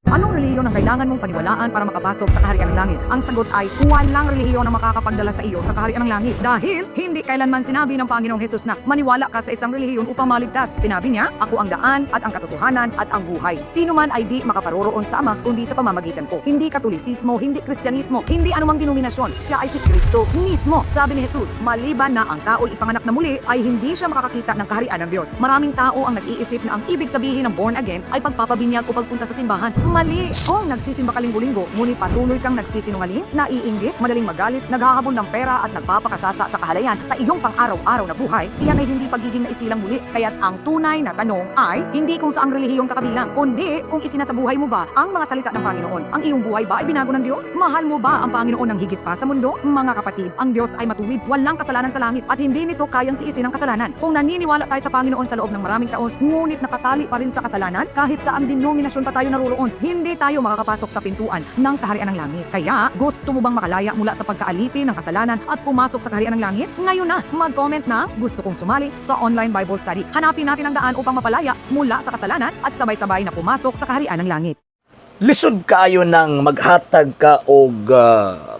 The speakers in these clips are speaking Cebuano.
Anong relihiyon ang kailangan mong paniwalaan para makapasok sa kaharian ng langit? Ang sagot ay walang relihiyon ang makakapagdala sa iyo sa kaharian ng langit. Dahil hindi kailanman sinabi ng Panginoong Hesus na maniwala ka sa isang relihiyon upang maligtas. Sinabi niya, "Ako ang daan at ang katotohanan at ang buhay. Sino man ay di makaparoroon sa Ama kundi sa pamamagitan ko." Hindi Katolisismo, hindi Kristyanismo, hindi anumang denominasyon. Siya ay si Kristo mismo. Sabi ni Jesus, maliban na ang tao'y ipanganak na muli, ay hindi siya makakakita ng kaharian ng Diyos. Maraming tao ang nag-iisip na ang ibig sabihin ng born again ay pagpapabinyag o pagpunta sa simbahan. Mali! Kung nagsisimba ka linggo-linggo, ngunit patuloy kang nagsisinungaling, naiinggit, madaling magalit, naghahabol ng pera at nagpapakasasa sa kahalayan sa iyong pang-araw-araw na buhay, iyan ay hindi pagiging naisilang muli. Kaya't ang tunay na tanong ay hindi kung saang relihiyon ka kabilang, kundi kung isinasabuhay mo ba ang mga salita ng Panginoon. Ang iyong buhay ba ay binago ng Diyos? Mahal mo ba ang Panginoon ng higit pa sa mundo? Mga kapatid, ang Diyos ay matuwid, walang kasalanan sa langit at hindi nito kayang tiisin ang kasalanan. Kung naniniwala tayo sa Panginoon sa loob ng maraming taon, ngunit nakatali pa rin sa kasalanan, kahit saang denominasyon pa tayo naroroon, hindi tayo makakapasok sa pintuan ng kaharian ng langit. Kaya, gusto mo bang makalaya mula sa pagkaalipin ng kasalanan at pumasok sa kaharian ng langit? Ngayon na, mag-comment na, "Gusto kong sumali sa online Bible study." Hanapin natin ang daan upang mapalaya mula sa kasalanan at sabay-sabay na pumasok sa kaharian ng langit. Lisod kaayo nang maghatag ka og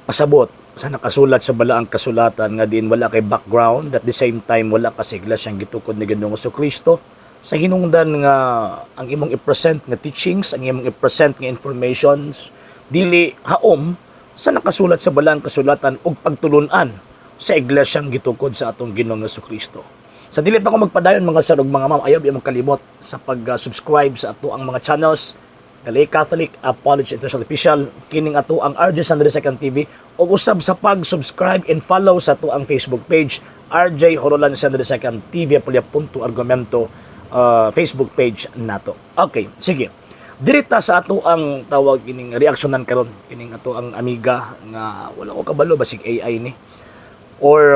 pasabot sa nakasulat sa balaang kasulatan nga diin wala kay background, at the same time wala ka sa iglesyang gitukod ni Ginoong Kristo, sa hinungdan nga ang imong i-present nga teachings, ang imong i-present nga informations, dili haom sa nakasulat sa balaang kasulatan ug pagtulunan sa iglesyang gitukod sa atong Ginoong Kristo. Sa dili pa ko magpadayon, mga sir ug mga ma'am, ayaw imong kalimot sa pag-subscribe sa ato ang mga channels, The Lay Catholic Apology International Official, kining ato ang RJ Sandre Second TV, ug usab sa pag-subscribe and follow sa ato ang Facebook page, RJ Horolan Sandre Second TV Apulia punto argumento Facebook page nato. Okay, sige. Dirita sa ato ang tawag ining reaksyonan karon, kining ato ang amiga nga wala ko kabalo basig AI ni or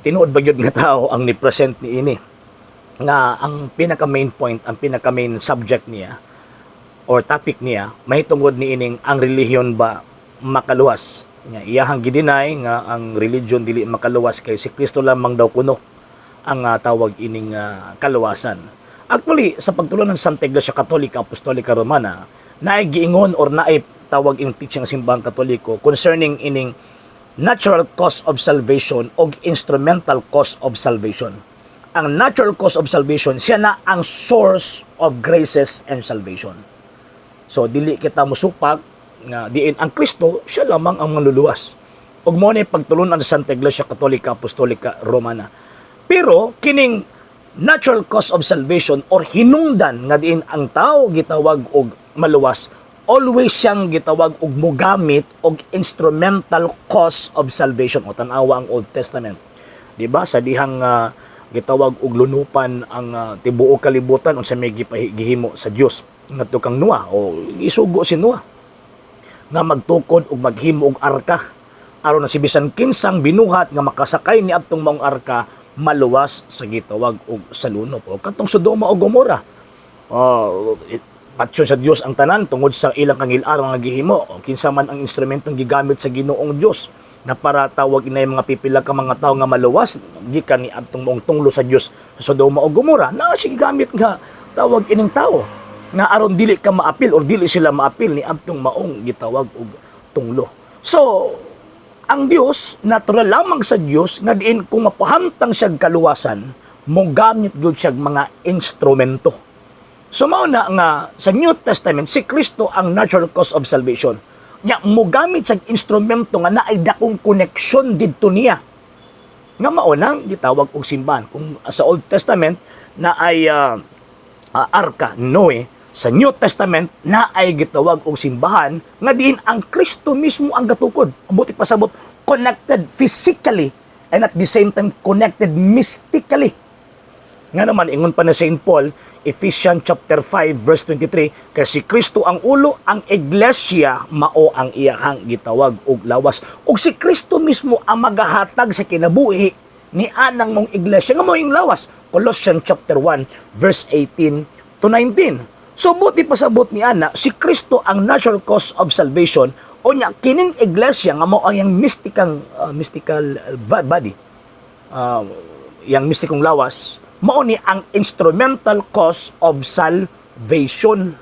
tinuod ba gyud nga tao ang ni-present ni ini, nga ang pinaka main point, ang pinaka main subject niya or topic niya mahitungod ni ining ang relihiyon ba makaluwas. Nga iyahang gi-deny nga ang religion dili makaluwas kay si Kristo lamang daw kuno ang tawag ining kaluwasan. Actually, sa pagtulon ng Santa Iglesia Katolika Apostolika Romana, naay giingon or naay tawag ining teaching ang simbahang Katoliko concerning ining natural cause of salvation o instrumental cause of salvation. Ang natural cause of salvation, siya na ang source of graces and salvation. So dili kita musupak nga diin ang Kristo siya lamang ang manluluwas. Ug mao ni pagtulunan sa Santa Iglesia Katolika Apostolika Romana. Pero kining natural cause of salvation or hinungdan nga diin ang tao gitawag og maluwas, always siyang gitawag og mogamit og instrumental cause of salvation. O tan-awa ang Old Testament. Di ba? Sa dihang gitawag og lunupan ang tibuok kalibutan, unsa may gihimo sa Dios ngadto kang Noah? O isugo si Noah nga magtukod og maghimo og arka aron na si bisan kinsang binuhat nga makasakay ni adtong maong arka maluwas sa gitawag og salunop. O katong Sodoma o Gomora, oh, patyon sa Dios ang tanan tungod sa ilang kangil-aran nga gihimo. O kinsa man ang instrumentong gigamit sa Ginoong Dios na para tawag inay mga pipila ka mga tawo nga maluwas gikan ni adtong maong tunglo sa Dios sa Sodoma o Gomora, na siya gigamit nga tawag ining tawo nga aron dili ka maapil or dili sila maapil ni adtong maong gitawag og tunglo. So ang Dios, natural lamang sa Dios nga diin kung mapahamtang siyang kaluwasan, mogamit gyud siyang mga instrumento. So mao na nga sa New Testament, si Kristo ang natural cause of salvation. Nya mogamit siyang instrumento nga naay dakong koneksyon didto niya. Nga mao nang gitawag og simbahan. Kung sa Old Testament na ay arka Noe, sa New Testament na ay gitawag og simbahan nga diin ang Kristo mismo ang gatukod. Buot pasabot, connected physically and at the same time connected mystically. Nga naman, ingon pa na St. Paul, Ephesians chapter 5 verse 23, kay si Kristo ang ulo, ang iglesia mao ang iyahang gitawag og lawas. Ug si Kristo mismo ang magahatag sa kinabuhi ni anang maong iglesia nga mao iyang lawas. Colossians chapter 1 verse 18 to 19. So buot pasabot ni ana, si Kristo ang natural cause of salvation, o nya kining iglesia nga mao ang iyang mystical body, yang mistikong lawas, mao ni ang instrumental cause of salvation.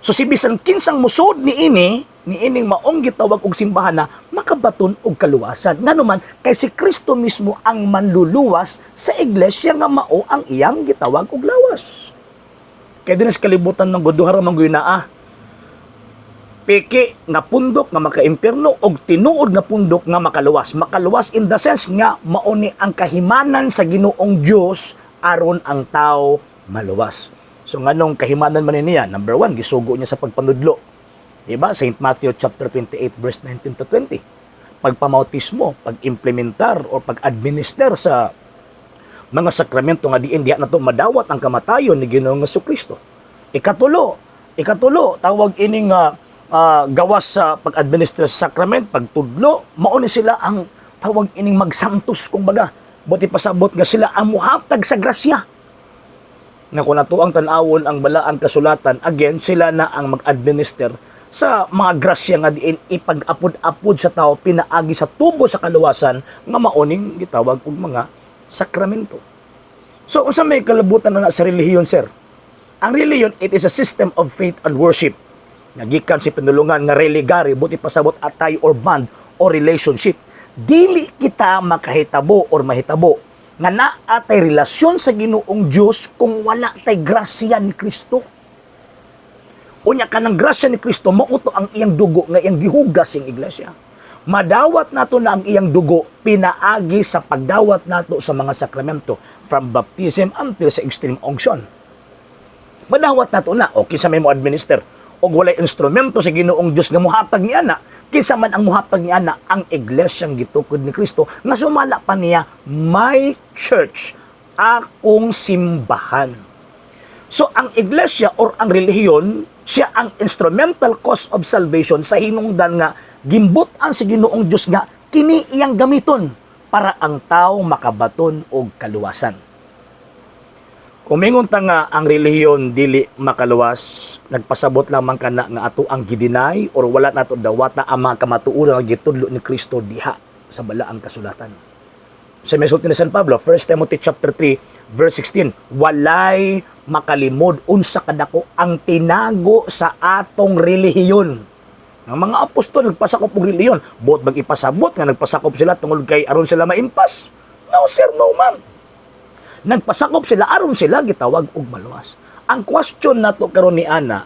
So si bisan kinsang musod niini, niining maong gitawag og simbahan na makabaton og kaluwasan. Ngano man kay si Kristo mismo ang manluluwas sa iglesia nga mao ang iyang gitawag og lawas. Kay dinhi sa kalibutan ng duha ra man gyud naa. Peke nga pundok nga makaimpierno og tinuod nga pundok nga makaluwas. Makaluwas in the sense nga mao ni ang kahimanan sa Ginoong Dios aron ang tao maluwas. So nganong kahimanan man niya? Number one, gisugo niya sa pagpanudlo. Diba? St. Matthew chapter 28 verse 19 to 20. Pagpamautismo, pag-implementar o pag-administer sa mga sakramento nga diin diha nato madawat ang kamatayon ni Ginoong Kristo. Ikatulo, tawag ining gawas sa pag-administer sa sakrament, pagtudlo, mao ni sila ang tawag ining magsantos kumbaga. Buot pasabot nga sila ang muhatag sa grasya. Nga kung ato ang tan-awon ang balaang kasulatan, again, sila na ang mag-administer sa mga grasya nga diin ipag-apod-apod sa tao pinaagi sa tubo sa kaluwasan nga maoning gitawag og mga sakramento. So unsa may kalabutan na sa relihiyon, sir? Ang relihiyon, it is a system of faith and worship. Nagikan si pinulungan nga religare, buot pasabot a tie or bond or relationship. Dili kita makahitabo or mahitabo nga naa tay relasyon sa Ginoong Dios kung wala tay grasya ni Kristo. Unya, kanang grasya ni Kristo mao to ang iyang dugo nga iyang gihugas sa iglesia. Madawat nato na ang iyang dugo pinaagi sa pagdawat nato sa mga sakramento from baptism until sa extreme unction. Madawat nato na o kinsa may mo administer og walay instrumento sa Ginoong Dios nga muhatag niya na, kinsa man ang muhatag niya na? Ang iglesyang gitukod ni Kristo nga sumala pa niya, "My church," akong simbahan. So ang iglesia or ang relihiyon, siya ang instrumental cause of salvation sa hinungdan nga gimbut-an sa Ginoong Dios nga kini iyang gamiton para ang tao makabaton og kaluwasan. Kung mingon ta nga ang relihiyon dili makaluwas, nagpasabot lamang kana nga ato ang gi-deny or wala nato dawata ang mga kamatuoran nga gitudlo ni Kristo diha sa balaang kasulatan. Sa may sulti ni San Pablo, 1 Timothy chapter 3 verse 16, walay makalimod unsa kadako ang tinago sa atong relihiyon. Ang mga apostol nagpasakop og relihiyon, buot bang ipasabot nga nagpasakop sila tungod kay aron sila maimpas? No sir, no ma'am. Nagpasakop sila aron sila gitawag og maluwas. Ang question nato karon ni ana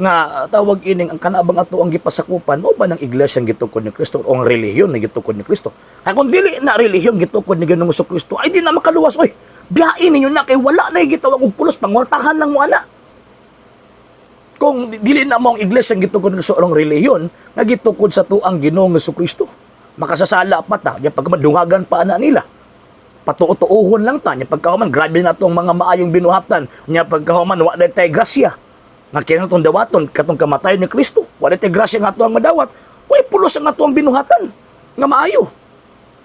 nga tawag ining ang kanabang ato ang gipasakupan o ba ng iglesia ang gitukod ni Kristo o ang relihiyon na gitukod ni Kristo? Kay kung dili na relihiyon gitukod ni Ginoong Kristo, ay di na makaluwas oy. Biyain ninyo na kay wala na gitawag og pulos, pangwartahan lang mo ana. Kung dili na mo ang iglesia ang gitukod ni Kristo o ang relihiyon nga gitukod sa tuang Ginoong Kristo. Makasasala pa ta, nya pagmadungagan pa ana nila, patuo-tuohon lang ta, nya pagkahuman grabe na tong mga maayong binuhatan, nya pagkahuman wa na tay grasya nga kinahanglan tong dawaton katong kamatayon ni Kristo, wa na tay grasya nga ato ang madawat, way pulos ang ato ang binuhatan nga maayo.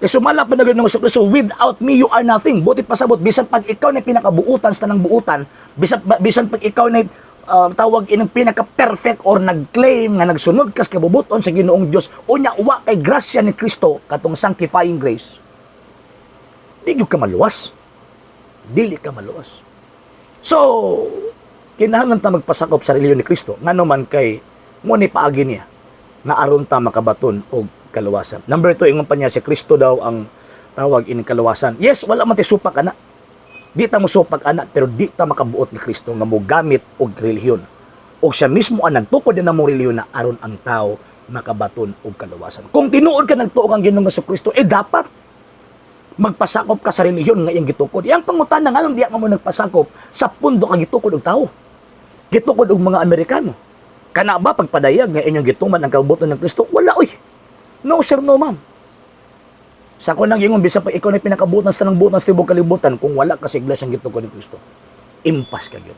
Kay sumala pa na ng Kristo, "Without me you are nothing." Buot pasabot bisan pag ikaw na pinakabuutan sa tanang buutan, bisan bisan pag ikaw na tawag inang pinaka-perfect or nag-claim nga nagsunod kas kabubuton sa Ginoong Dios, unya wa kay grasya ni Kristo, katong sanctifying grace, di gyud ka maluwas. Dili ka maluwas. So, kinahanglan ta magpasakop sa relihiyon ni Kristo. Ngano man kay mo ni paagi niya na aron ta makabaton og kaluwasan. Number two, ingon pa niya si Kristo daw ang tawag ining kaluwasan. Yes, wala man ti supak ana. Di ta mosupak ana, pero di ta makabuot ni Kristo nga mogamit og relihiyon. Og siya mismo ang nagtukod din ng relihiyon na aron ang tao makabaton og kaluwasan. Kung tinuod ka nagtuo kang Ginoong Kristo, eh dapat magpasakop ka sa relihiyon nga iyang gitukod. Iyang pangutana, nganong diya ka mo nagpasakop sa pundo nga gitukod og tao? Gitukod og mga Amerikano. Kana ba pagpadayag nga inyong gituman ang kabubuton ng Kristo? Wala oy. No sir, no ma'am. Sa ako nang ingon, bisan pa ikaw na pinakabutan sa tanang butan sa tibok kalibutan, kung wala ka sa iglesia ang gitukod ni Kristo, impas ka gyud.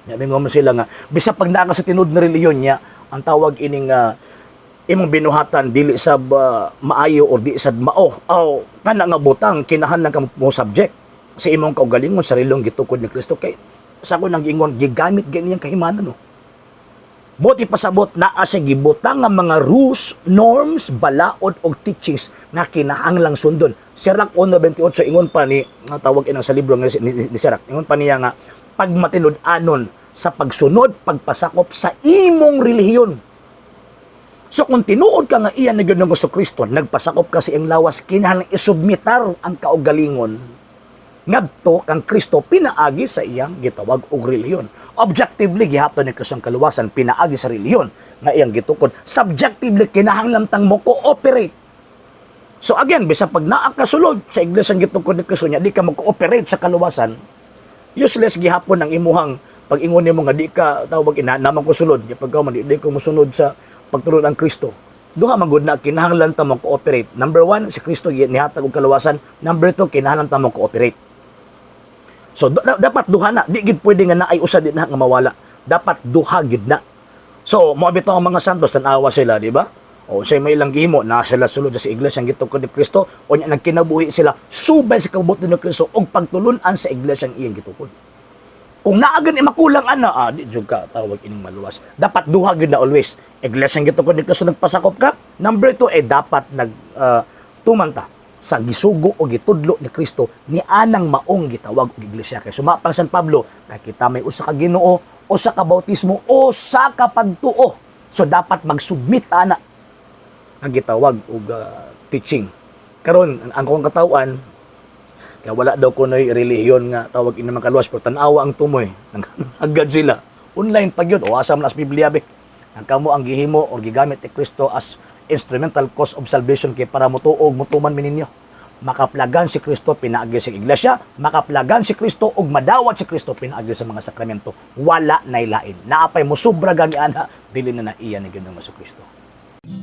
Nya mingon mo sila nga bisan pag naa ka sa tinuod na relihiyon niya, ang tawag ining imong binuhatan dili sab maayo or di sad mao. Aw kana nga butang kinahanglan ka mo subject sa imong kaugalingon sa relihiyong gitukod ni Kristo, kay sa ako nang ingon, gigamit ganiyang kahimanan, no. Buot pasabot naa siya gibutang nga mga rules, norms, balaod og teachings nga kinahanglang sundon. Sirach 1:28, ingon pa ni nga tawag inang sa libro nga ni Sirach. Ingon pa niya nga pag matinud-anon Sa pagsunod, pagpasakop sa imong relihiyon. So kung tinuod ka nga iya ni Ginoong Kristo, nagpasakop ka sa iyang lawas, kinahanglan isubmitar ang kaugalingon ngadto kang Kristo pinaagi sa iyang gitawag og relihiyon. Objectively, gihapon ni Kristo ang kaluwasan pinaagi sa relihiyon nga iyang gitukod. Subjectively, kinahanglan tang mo cooperate. So again, bisan pag naa ka sulod sa iglesia ang gitukod ni Kristo niya, di ka mo-cooperate sa kaluwasan, useless gihapon ang imuhang pag-ingon nimo nga di ka tawag ina naman ko sulod, di pagka man di ko mosunod sa pagtulon ang Kristo. Duha man gud na, kinahanglan ta mo cooperate. Number one, si Kristo nihatag og kaluwasan. Number two, kinahanglan ta mo cooperate. So dapat duha na, di gid pwede nga naay usa di na nga mawala. Dapat duha gid na. So mo bitaw ang mga santos, tan-awa sila, di ba? O say may ilang gihimo na sila sulod sa iglesia ang gitukod ni Kristo o nya nagkinabuhi sila subay sa kabubut-on ni Kristo og pagtulun-an sa iglesia ang iyang gitukod. Kung naa gani makulang ana, di jud ka tawag ining maluwas. Dapat duha gyud na always. Iglesia ang gitukod ni Kristo, nagpasakop ka. Number two, eh dapat nag tumanta sa gisugo o gitudlo ni Kristo ni anang maong gitawag og iglesia. Kay sumapang San Pablo, kay kita may usa ka Ginoo, usa ka bautismo, usa ka pagtuo. So dapat magsubmit ana ang gitawag og teaching. Karon ang akong katawhan kaya wala daw kunoy relihiyon nga tawag ini mga kaluwas, pero tan-awa ang tumoy. Agad sila. Online pag yun. O asa man as Biblia be. Ang kamo ang gihimo or gigamit ni Kristo as instrumental cause of salvation kay para motuog motuman mi ninyo. Makaplagan si Kristo pinaagi sa iglesia, makaplagan si Kristo ug madawat si Kristo pinaagi sa mga sakramento. Wala nay lain. Naapay mo sobra gani ana, dili na na iya ni Ginoong Kristo.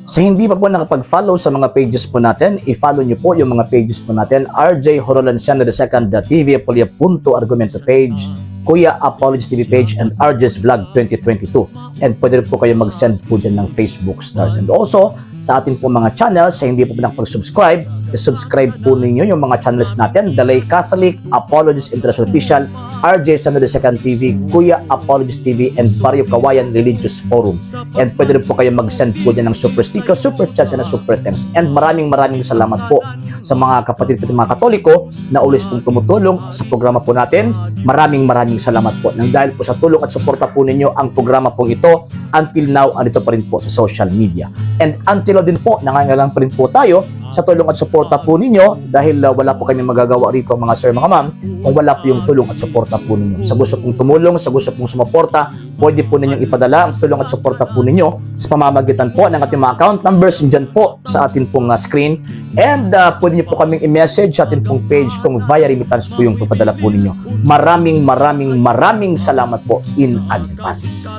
Sa hindi pa po nakapag-follow sa mga pages po natin, i-follow niyo po yung mga pages po natin. RJ Horolanciano II, the TV Apolia Punto Argumento page, Kuya Apologies TV page, and RJ's Vlog 2022. And pwede rin po kayo mag-send po dyan ng Facebook stars. And also, sa ating po mga channels, sa hindi po nakapag-subscribe, i-subscribe po ninyo yung mga channels natin: The Lay Catholic, Apologies International Official, RJ Sano II TV, Kuya Apologies TV, and Barrio Kawayan Religious Forum. And pwede rin po kayo mag-send po dyan ng super sticker, super chats, and super thanks. And maraming maraming salamat po sa mga kapatid po mga Katoliko na always pong tumutulong sa programa po natin. Maraming maraming salamat po. Nang dahil po sa tulong at suporta po ninyo, ang programa pong ito until now andito pa rin po sa social media. And until now din po, nangangailangan pa rin po tayo sa tulong at suporta po ninyo dahil wala po kami magagawa rito, mga sir, mga ma'am, kung wala po yung tulong at suporta po ninyo. Sa gusto pong tumulong, sa gusto pong sumuporta, pwede po ninyong ipadala ang tulong at suporta po ninyo sa pamamagitan po ng ating mga account numbers dyan po sa ating pong screen. And pwede niyo po kaming i-message sa ating pong page kung via remittance po yung papadala po ninyo. Maraming maraming maraming salamat po in advance.